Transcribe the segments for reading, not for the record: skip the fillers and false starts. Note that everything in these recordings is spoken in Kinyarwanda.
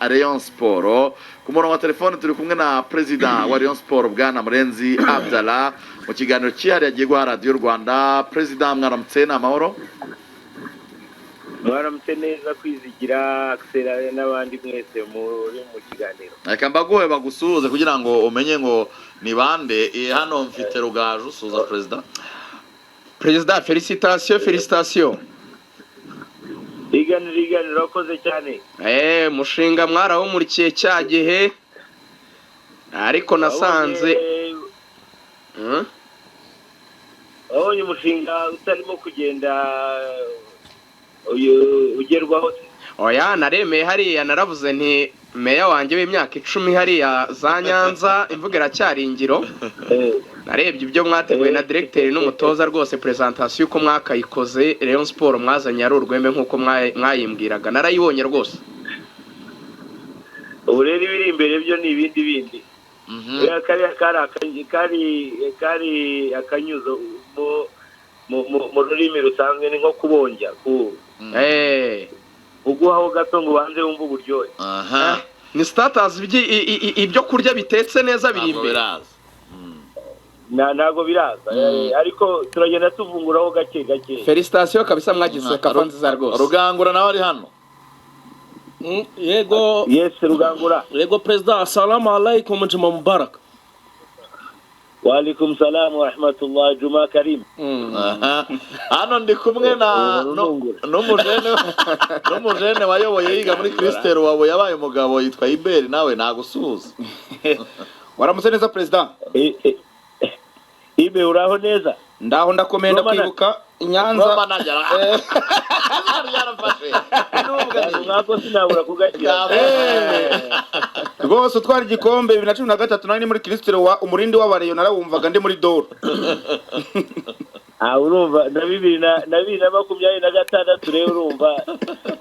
Rayon Sport. Ku murongo wa telefone turi kumwe na perezida wa Rayon Sport, bwana Murenzi Abdallah, mu kiganiro cyihariye agiye guha Radiyo Rwanda. Perezida, mwaramutse, ni amahoro? Mwaramutse neza, Kwizigira Akisera n'abandi mwese muri mu kiganiro. Reka mbaguhe bagusuhuze kugira ngo umenye ngo ni bande. Hano mfite Rugaju. Usuhuza perezida. Perezida, félicitations, félicitations. Rigani, Rigani, urakoze cyane. Mushinga mwarawumurikiye cya gihe, ariko nasanze Wabonye umushinga utarimo kugenda ugerwaho? Oya, naremeye hariya, naravuze nti meya wanjye w'imyaka 10 hariya za Nyanza, imvugo iracyari ingiro. Narebye ibyo mwateguye na directeur n'umutoza rwose, présentation uko mwakayikoze, Rayon Sport mwazanye ari urwembe nk'uko mwayimbwiraga, narayibonye rwose. Ubu rero ibiri imbere byo ni ibindi bindi. Kariya kari akanyuzo mu rurimi rusanzwe, ni nko kubonja ku uguhaho gato ngo ubanze wumve uburyohe. Ni starters, ibyo kurya bitetse neza biri Ntabwo imbere. biraza. Ntabwo biraza, ariko turagenda tuvunguraho gake gake. Félicitations kabisa, mwagize CECAFA nziza rwose. Rugangura nawe ari hano. Yego. Yes, Rugangura. Yego perezida, assalamu alaikum, juma mubarak. Waalaikum salam wa rahmatullah, juma karim. Aha. Hano ndi kumwe na Ubu nungura. n'umujene wayoboye yiga muri Christel wawe, yabaye umugabo, yitwa Iberi, nawe nagusuhuza. Waramutse neza, perezida. Ibe, uraho neza? Ndaho, ndakomeye. Romana. Ndakwibuka i Nyanza. Romana yarafashe. Mwako sinabura kugashyira. Rwose utwara igikombe 2013, nari muri Kirisitiro wa umurindi w'abareyo, narawumvaga ndi muri doro. Ah, urumva na 2026 rero urumva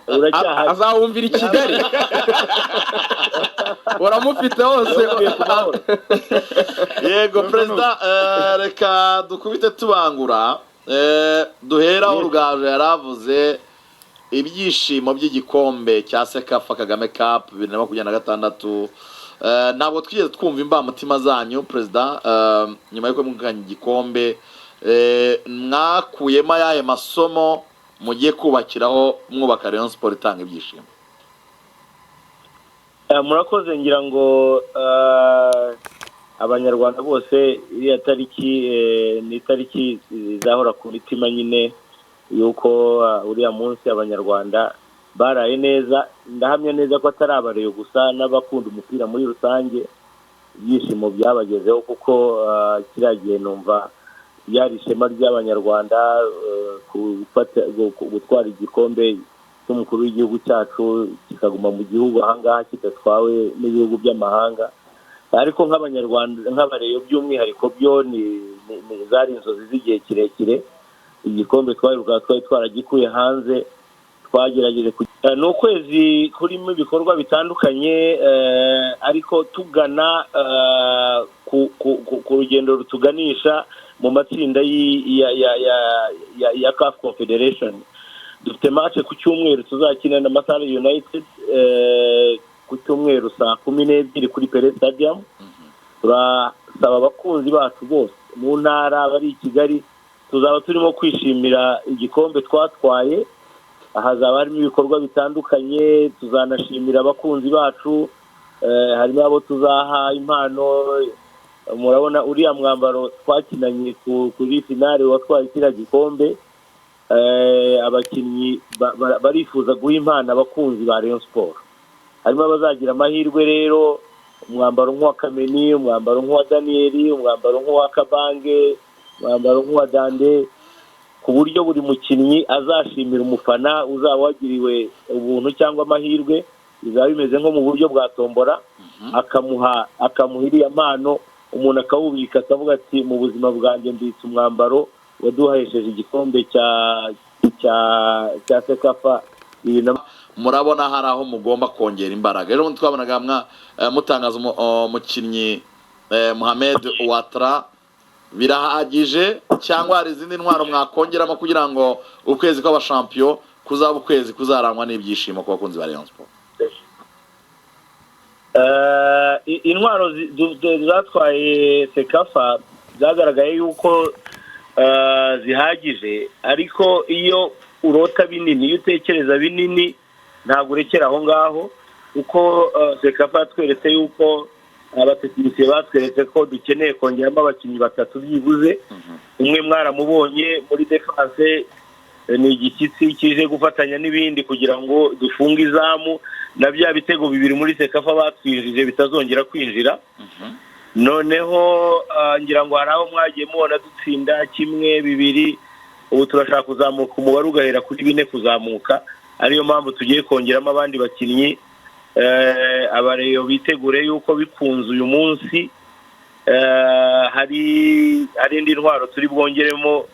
uracyahari. Azawumvira i Kigali, uramufite hose. Uvuye ku mahoro. Yego perezida, reka dukubite tubangura. Duhera aho Rugaju yaravuze ibyishimo by'igikombe cya CECAFA Kagame Cup 2026. Ntabwo twigeze twumva imbamutima zanyu, perezida, nyuma y'uko mwegukanye igikombe. Mwakuyemo ayahe masomo mugiye kubakiraho mwubaka Rayon Sport itanga ibyishimo? Murakoze. Ngira ngo abanyarwanda bose iriya tariki ni itariki izahora ku mitima nyine, yuko uriya munsi abanyarwanda baraye neza. Ndahamya neza ko atari abareyo gusa, n'abakunda umupira muri rusange ibyishimo byabagezeho, kuko kiriya gihe numva byari ishema ry'abanyarwanda, gutwara igikombe cy'umukuru w'igihugu cyacu kikaguma mu gihugu ahangaha kidatwawe n'ibihugu by'amahanga. Ariko nk'abanyarwanda, nk'abareyo by'umwihariko, byo ni zari inzozi z'igihe kirekire. Igikombe twari twaragikuye hanze, twagerageje ni ukwezi kurimo ibikorwa bitandukanye, ariko tugana ku rugendo rutuganisha mu matsinda ya CAF Confederation. Dufite match ku cyumweru tuzakina na Mathare United, ku cyumweru saa 12 kuri Pele Stadium. Turasaba abakunzi bacu bose mu ntara, bari i Kigali, tuzaba turimo kwishimira igikombe twatwaye. Hazaba harimo ibikorwa bitandukanye, tuzanashimira abakunzi bacu, harimo abo tuzaha impano. Murabona uriya mwambaro twakinanye kuri finale watwaye kiriya gikombe, abakinnyi barifuza guha impano abakunzi ba Rayon Sport. Harimo abazagira amahirwe rero, umwambaro nk'uwa Kameni, umwambaro nk'uwa Daniyeli, umwambaro nk'uwa Kabange, umwambaro nk'uwa Dande, ku buryo buri mukinnyi azashimira umufana uzaba wagiriwe ubuntu cyangwa amahirwe. Bizaba bimeze nko mu buryo bwa tombora, akamuha iriya mpano, umuntu akawubika akavuga ati: "Mu buzima bwanjye mbitse umwambaro waduhesheje igikombe cya CECAFA bibiri na Murabona hari aho mugomba kongera imbaraga? Rero twabonaga mutangaza umukinnyi Mohamed Ouattara. Birahagije cyangwa hari izindi ntwaro mwakongeramo kugira ngo ukwezi kw'abashampiyo kuzaba ukwezi kuzarangwa n'ibyishimo ku bakunzi ba Rayon Sport? Intwaro zatwaye CECAFA zagaragaye yuko zihagije, ariko iyo urota binini, iyo utekereza binini, ntabwo urekera aho ngaho, kuko CECAFA yatweretse yuko abatekinisiye batweretse ko dukeneye kongeramo abakinnyi batatu byibuze. Umwe mwaramubonye muri défense, ni igishyitsi kije gufatanya n'ibindi kugira ngo dufunge izamu na bya bitego bibiri muri CECAFA batwinjije bitazongera kwinjira. Noneho ngira ngo hari aho mwagiye mubona dutsinda kimwe, bibiri. Ubu turashaka kuzamuka umubare ugahera kuri bine kuzamuka, ariyo mpamvu tugiye kongeramo abandi bakinnyi. Abareyo bitegure yuko bikunze uyu munsi hari indi ntwaro turi bwongeremo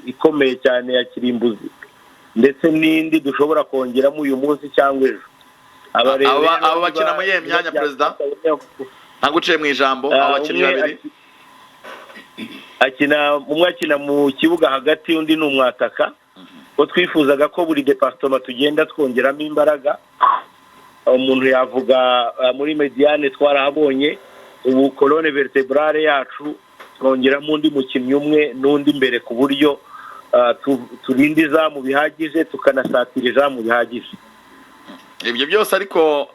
ikomeye cyane ya kirimbuzi, ndetse n'indi dushobora kongeramo uyu munsi cyangwa ejo. Abareyo rero Aba bakina muri iyihe myanya, Perezida? Ntabwo uciye mu ijambo, abo bakinnyi umwe babiri? Akina, umwe akina mu kibuga hagati, undi ni umwataka, ko twifuzaga ko buri département tugenda twongeramo imbaraga. Umuntu yavuga muri médiane twarahabonye ubu colonne vertébrale yacu, twongeramo undi mukinnyi umwe n'undi imbere, ku buryo turinda izamu bihagije, tukanasatira izamu bihagije. Ibyo byose ariko,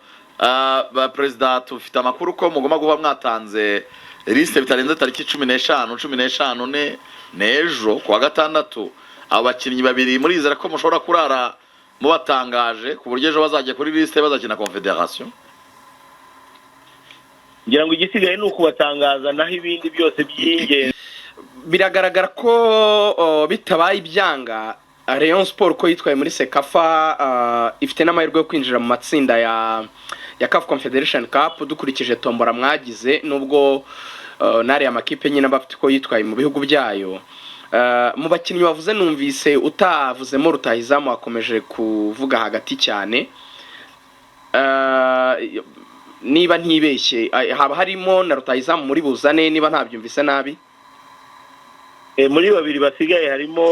ba perezida, tufite amakuru ko mugomba kuba mwatanze liste bitarenze tariki 15. 15 ne n'ejo kuwa gatandatu. Abo bakinnyi babiri murizera ko mushobora kurara mubatangaje, ku buryo ejo bazajya kuri liste bazakina Confederation? Ngira ngo igisigaye ni ukubatangaza, naho ibindi byose by'ingenzi Biragaragara ko bitabaye ibyanga, Rayon Sport ko yitwaye muri CECAFA, ifite n'amahirwe yo kwinjira mu matsinda ya CAF Confederation Cup, dukurikije tombora mwagize, nubwo n'ariya makipe nyine aba afite uko yitwaye mu bihugu byayo. Mu bakinnyi wavuze, numvise utavuzemo rutahizamu, wakomeje kuvuga hagati cyane. Niba ntibeshye, haba harimo na rutahizamu muri buzane, niba ntabyumvise nabi? Muri babiri basigaye harimo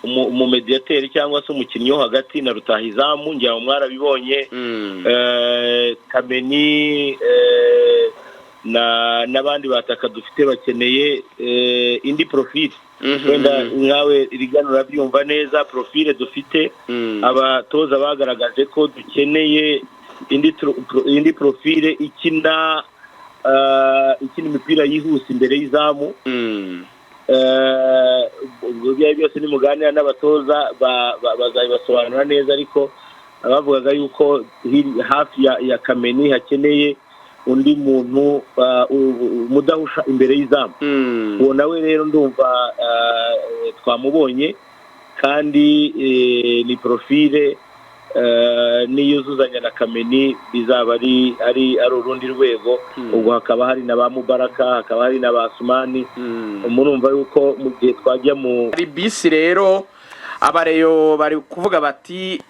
umumediyateri cyangwa se umukinnyi wo hagati na rutahizamu. Ngira ngo mwarabibonye. Kameni na n'abandi bataka dufite bakeneye indi profile. Wenda nkawe rigana urabyumva neza, profile dufite, abatoza bagaragaje ko dukeneye indi profile ikina imipira yihuse imbere y'izamu. Ubwo ibyo ari byo byose nimuganira n'abatoza bazabibasobanura neza, ariko bavugaga yuko hafi ya Kameni hakeneye undi muntu umudahusha imbere y'izamu. Uwo nawe rero ndumva twamubonye, kandi ni profile niyuzuzanya na Kameni bizaba ari urundi rwego. Ubwo hakaba hari na ba Mubaraka, hakaba hari na ba Sumani. Murumva yuko mu gihe twajya mu Hari bisi rero, abareyo bari kuvuga bati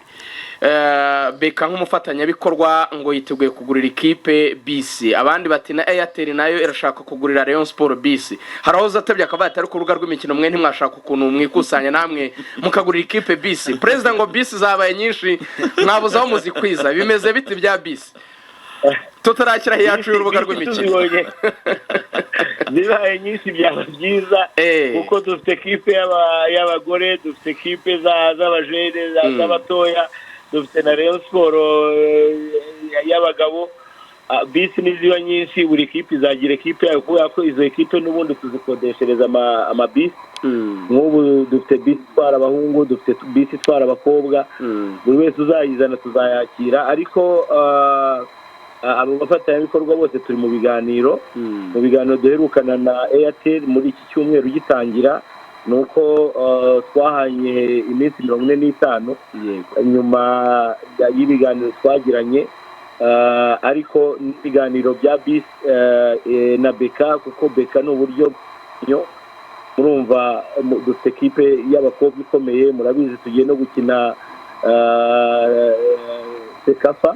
BK nk'umufatanyabikorwa ngo yiteguye kugurira ikipe bisi, abandi bati na Airtel nayo irashaka kugurira Rayon Sport bisi. Hari aho zatabye akavuga ati ariko urubuga rw'imikino mwe ntimwashaka ukuntu mwikusanya namwe mukagurira ikipe bisi? Perezida, ngo bisi zabaye nyinshi, mwabuze aho muzikwiza, bimeze biti bya bisi tutarakiraho iyacu y'urubuga rw'imikino? Tuzibonye zibaye nyinshi byaba byiza, kuko dufite kipe y'abagore, dufite kipe z'abajene, z'abatoya, dufite na Rayon Sport y'abagabo. Bisi niziba nyinshi, buri kipe izagira ekipe yayo, kubera ko izo ekipe n'ubundi tuzikodeshereza amabisi. Nk'ubu dufite bisi itwara abahungu, dufite bisi itwara abakobwa. Buri wese uzayizana tuzayakira, ariko abo bafatanyabikorwa bose turi mu biganiro. Mu biganiro duherukana na Airtel muri iki cyumweru gitangira, ni uko twahanye iminsi 45 nyuma y'ibiganiro twagiranye, ariko n'ibiganiro bya bisi na BK, kuko BK ni uburyo murumva dufite kipe y'abakobwa ikomeye, murabizi tugiye no gukina CECAFA.